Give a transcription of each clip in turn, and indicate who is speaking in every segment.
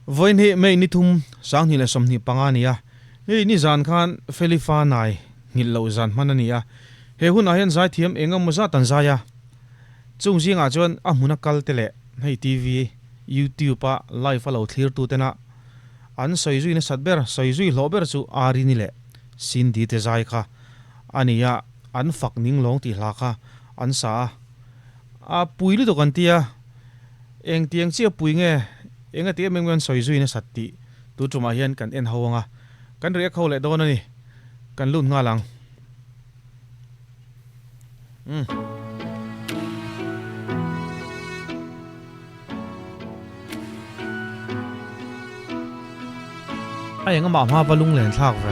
Speaker 1: Vawiin hi May ni thum, 2025 a ni a. Hei nizan khan Felifa nai nghilh loh zan hman a ni a. He hunah hian zaithiam eng emaw zat an zai a. Chung zingah chuan a hmuna kal te leh hei TV, YouTube a live a lo thlir tu tena an sawi zui nasat ber, sawi zui hlawh ber chu Arini leh Cindy te zai kha a ni a, an fak ning lawng tih hla kha an sa a. A pui lutuk an ti a, engtiang chiah pui nge, engati em em nge an sawi zui nasat tih tu tumah hian kan en ho ang a, kan react ho leh dawn a ni, kan lut nghal ang. Umm. A engah hma va lunglen thlak ve.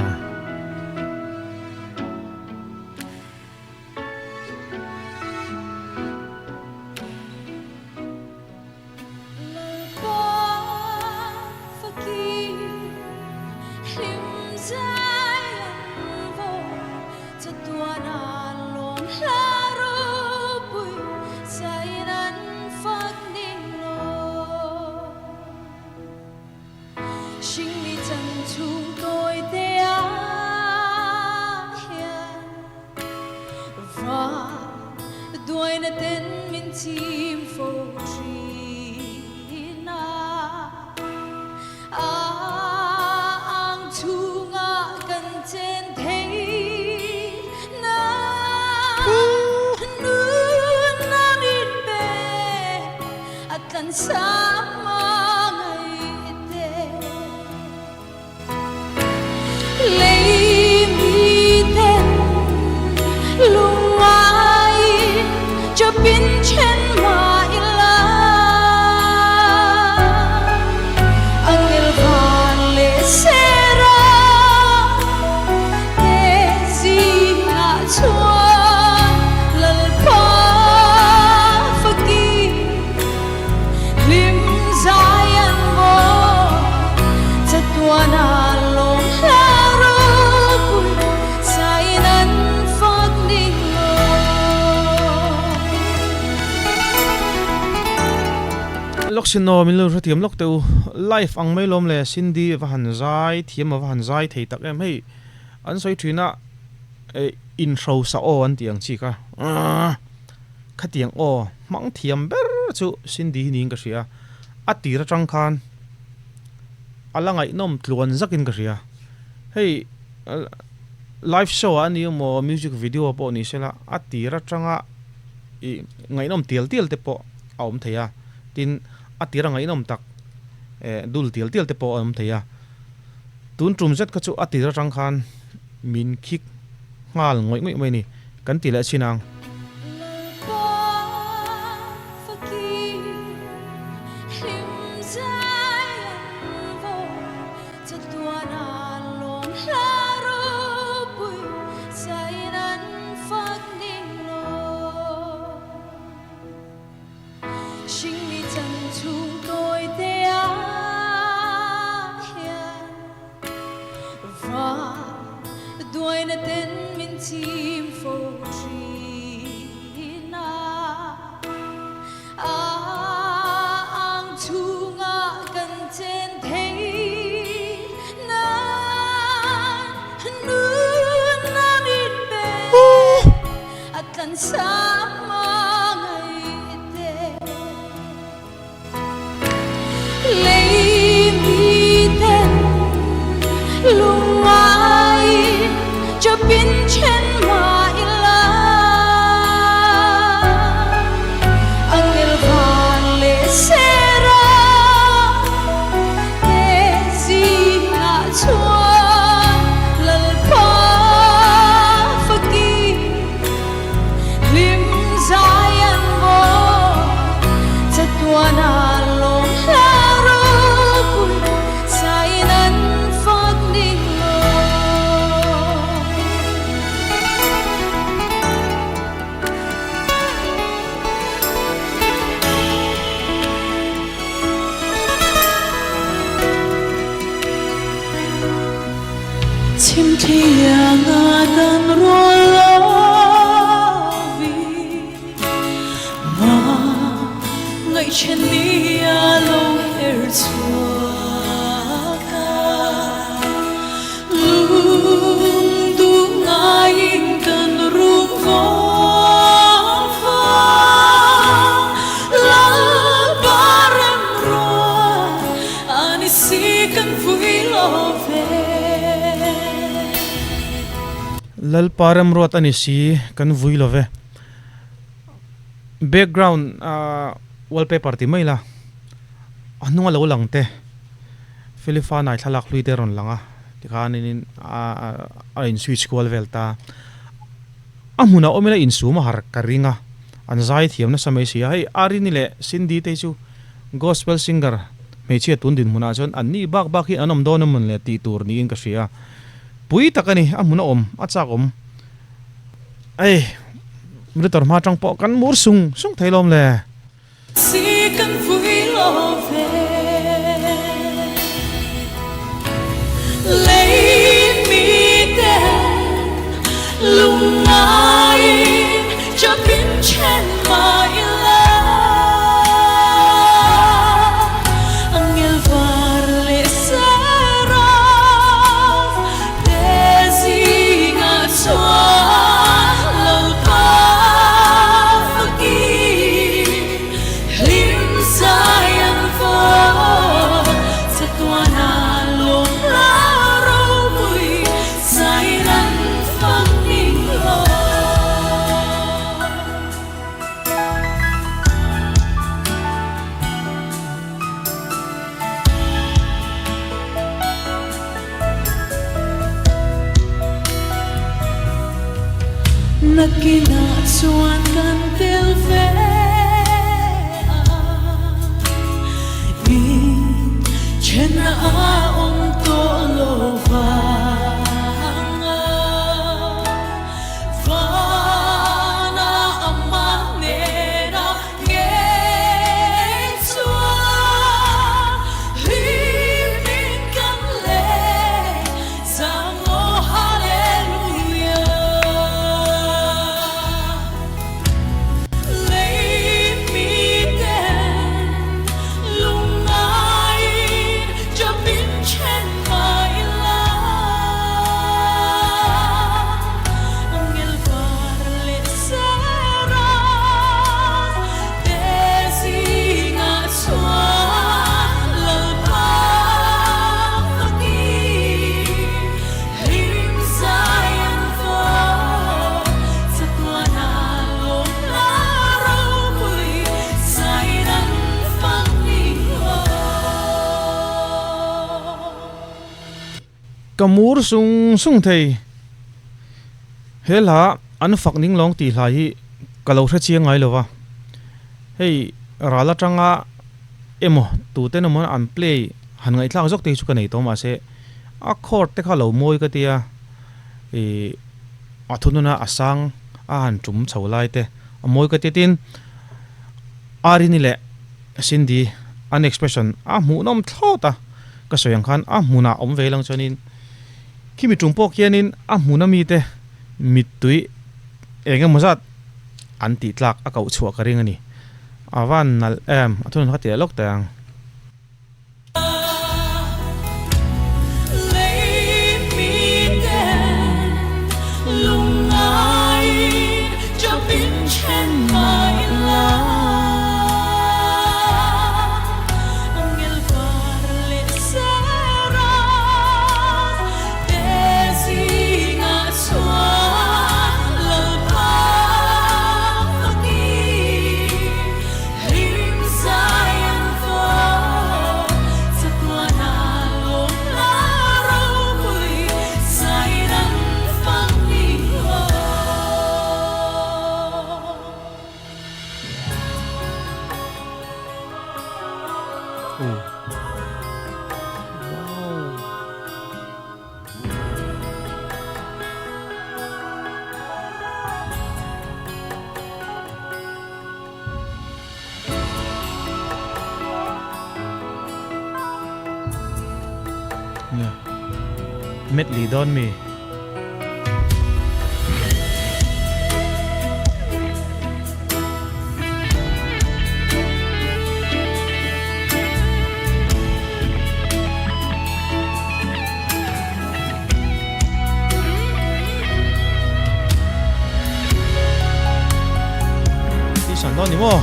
Speaker 1: Lawk sin aw min lo hrethiam lawk teh u live ang mai lawm le Cindy va han zai thiam a va han zai thei tak em hei an sawi thin a eh inhrosa aw an tih ang chi kha Khatiang aw, hmang thiam ber chu Cindy hi niin ka hria. A tir atang khan a la ngaihnawm tluan zakin ka hria. Hei live show ah a ni emaw music video pawh ni sela a tir atanga ih ngaihnawm tial tial te pawh a awm thei a. Tin, a tira ngaihnawm tak eh dul tial tial te pawh a awm thei a. Tun tum zet kha chu a tir atang khan min khik nghal ngawih ngawih mai a ni kan ti leh chin ang. Lalpa remruat a ni si, kan vui lo ve. Background wallpaper ti mai la, a hnunga lo lang te, Felifa nai thlalak hlui te a rawn lang a, tikhanin a in switch kual vel ta. A hmunah awm ila insum a har ka ring a, an zai thiam nasa mai si a. Hei Arini leh Cindy te hi chu Gospel singer hmeichhia tun dinhmunah chuan an nih bak bak hi an awm dawn emawn le tih tur niin ka hria. Pui tak a ni, a hmun a awm, a chak awm. Ei, monitor hma atang pawh kan mur sung sung thei lawm le.
Speaker 2: Si kan vui lo ve. Lei mi ten lung ngaiin chapin then mai ila. Angel var leh seraf te zingah chuan lo ta fakin hlim zai an vaw chatuana lawm hla ropui zai ran fang ning lo. Nakinah chuan kan tel ve a, in then a awm tawh lo vang a, vana amah nena Ngei chuan hlimin kan leh zang aw Hallelujah. Lei miten lungngaiin chapin then mai la. Angel var leh seraf te zingah chuan Lalpa fakin hlim zai an vaw chatuana lawm hla ropui zai an fang ning lo.
Speaker 1: Ka mur sung sung thei. He hla an fak ning lawng tih hla hi ka lo hre chiang ngai lo va. Hei ral atanga emaw tuten emaw an play han ngaihthlak zawk te hi chu ka nei tawh mahse a chord te kha lo mawi ka tia ih a thununa a sang a han tum chho lai te a mawi ka tia tin Arini leh Cindy an expression a hmuhnawm thlawt a. Ka sawi ang khan a hmunah awm ve lang chuanin khimi tum pawh khianin a hmun ami te mittui eng emaw zat an tih tlak a koh chhuah ka ring a ni. A van nalh em a thunun kha tih leh lawk teh ang.
Speaker 2: Lei miten lungngaiin chapin then mai la. Angel var leh seraf te zingah chuan Lalpa fakin hlim zai an vaw chatuana lawm hla ropui zai an fang ning lo.
Speaker 1: Medley dawn mi. Tih dawn ni maw?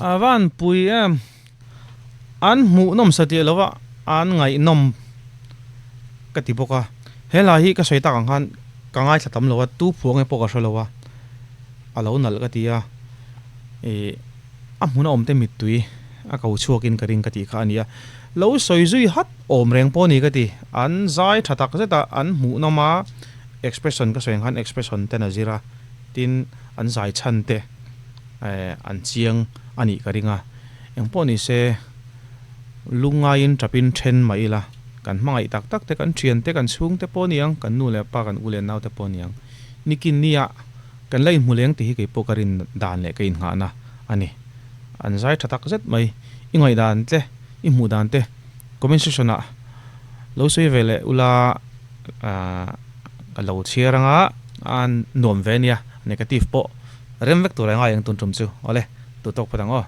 Speaker 1: A van pui em. An hmuhnawm satliah lo a, an ngaihnawm ka ti bawk a. He hla hi ka sawi tak ang khan ka ngaithla tam lo a, tu phuah nge pawh ka hre lo a, a lo nalh ka ti a. Ih a hmun a awm te mittui a ko chhuak in ka ring ka tih kha a ni a. Lo sawi zui hat awm reng pawh a ni ka ti. An zai tha tak zet a, an hmuhnawm a, expression ka sawi ang khan expression ten a zir a, tin an zai chhan te an chiang a nih ka ring a. Engpawh ni se, lungngaiin tapin then mah ila, kan hmangaih tak tak te, kan thian te, kan chhung te pawh a ni ang, kan nu leh pa, kan u leh nau te pawh a ni ang. Nikin nia kan la inhmu leng tih hi kei pawh ka rin dan leh ka innghahna a ni. An zai tha tak zet mai. I ngaihdan te, i hmuh dan te comment section ah lo sawi ve leh ula ka lo chhiar anga a nuam ve ania, negative pawh rem vek tur a ngai ang tun tum chu. Awle, duhtawk phawt ang aw.